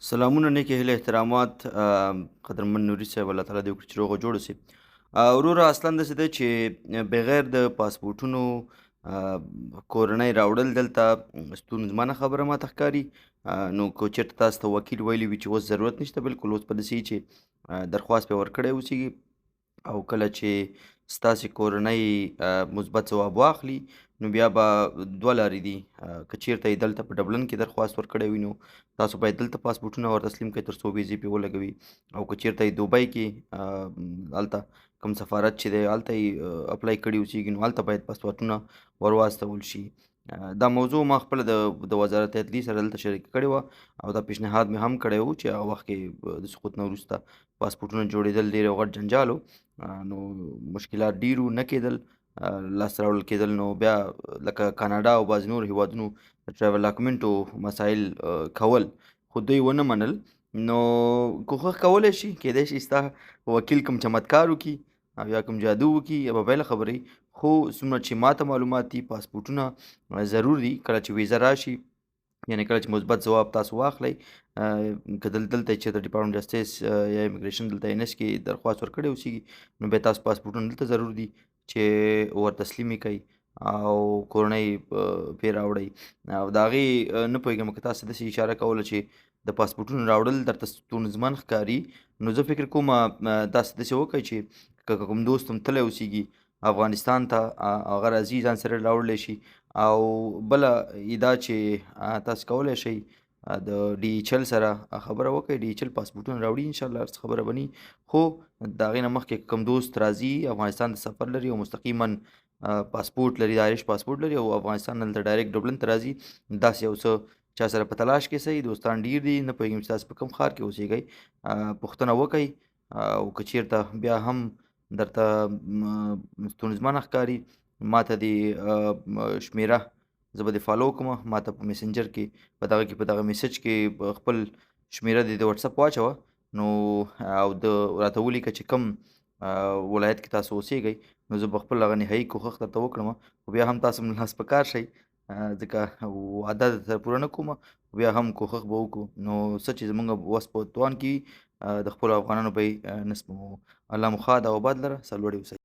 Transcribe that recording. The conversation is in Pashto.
سلامونه، نیکې هیلې، احترامات. قدرمن نوري صاحب، الله تعالی دې وکړي چې روغ او جوړ اوسې. وروره، اصلا داسې دی چې بغیر د پاسپورټونو کورنۍ راوړل دلته ستونزمنه خبره ماته ښکاري. نو که چېرته تاسو ته وکیل ویلي وي چې اوس ضرورت نشته، بالکل اوس په داسې چې درخواست پرې ورکړی اوسېږي او کله چې ستاسې کورنۍ مثبت ځواب واخلي، نو بیا به دوه لارې دي. که چیرته یې دلته په ډبلن کې درخواست ورکړی وي، نو تاسو باید دلته پاسپورټونه ور تسلیم کړئ تر څو ویزې پرې ولګوي، او که چیرته یې دوبۍ کې، هلته کوم سفارت چې دی، هلته یې apply کړي اوسېږي، نو هلته باید پاسپورټونه ور واستول شي. دا موضوع ما خپله د وزارت عدلي سره دلته شریکه کړې وه او دا پیشنهاد مې هم کړی و چې هغه وخت کې د سقوط نه وروسته پاسپورټونه جوړېدل ډېر یو غټ جنجال و، نو مشکلات ډېر وو، نه کېدل لاسته راوړل کېدل. نو بیا لکه کاناډا او بعضې نورو هیوادونو د travel ډاکومنټو مسایل کول، خو دوی ونه منل. نو کوښښ کولی شي، کېدای شي ستا وکیل کوم چمتکار وکړي او یا کوم جادو وکړي یا به بله خبره وي، خو څومره چې ماته معلومات دي، پاسپورټونه ضرور دي. کله چې ویزه راشي، یعنی کله چې مثبت ځواب تاسو واخلئ، که دلته چې د Department Justice یا immigration دلته انس کې درخواست ورکړی اوسېږي، نو بیا تاسو پاسپورټونه دلته ضرور دي چې ور تسلیم یې کړئ او کورنۍ پرې راوړئ. او د هغې نه پوهېږم که تاسو داسې اشاره کوله چې د پاسپورټونو راوړل درته ستونزمن ښکاري، نو زه فکر کوم تاسو داسې وکړئ چې که کوم دوست هم تللی اوسېږي افغانستان ته، هغه راځي، ځان سره راوړلی شي. او بله یې دا چې تاسو کولی شئ د DHL سره خبره وکړئ، DHL پاسپورټونه راوړي، انشاءالله هر څه خبره به نه. خو د هغې نه مخکې کوم دوست راځي افغانستان ته، سفر لري او مستقیما پاسپورټ لري، د Irish passport لري او افغانستان دلته direct ډبلن ته راځي، داسې یو څه چا سره په تلاش کې سئ. دوستان ډیر دي، نه پوهېږم چې تاسو په کوم ښار کې اوسېږئ، پوښتنه وکړئ. او که چیرته بیا هم درته ستونزمنه ښکاري، ماته دې شمېره، زه به دې follow کړم، ماته په میسنجر کې په دغه کې په دغه message کې خپل شمېره دې د واتساپ واچوه، نو او د راته ولیکه چې کوم ولایت کې تاسو اوسېږئ، نو زه به خپل هغه نهایي کوښښ درته وکړم. خو بیا هم تاسو لاس په کار شئ، ځکه وعده درته پوره نه کوم، خو بیا هم کوښښ به وکړو. نو څه چې زمونږ وس په توان کې د خپلو افغانانو به یې نه سپموو. الله مو ښاد او آباد لره، سرلوړي اوسئ.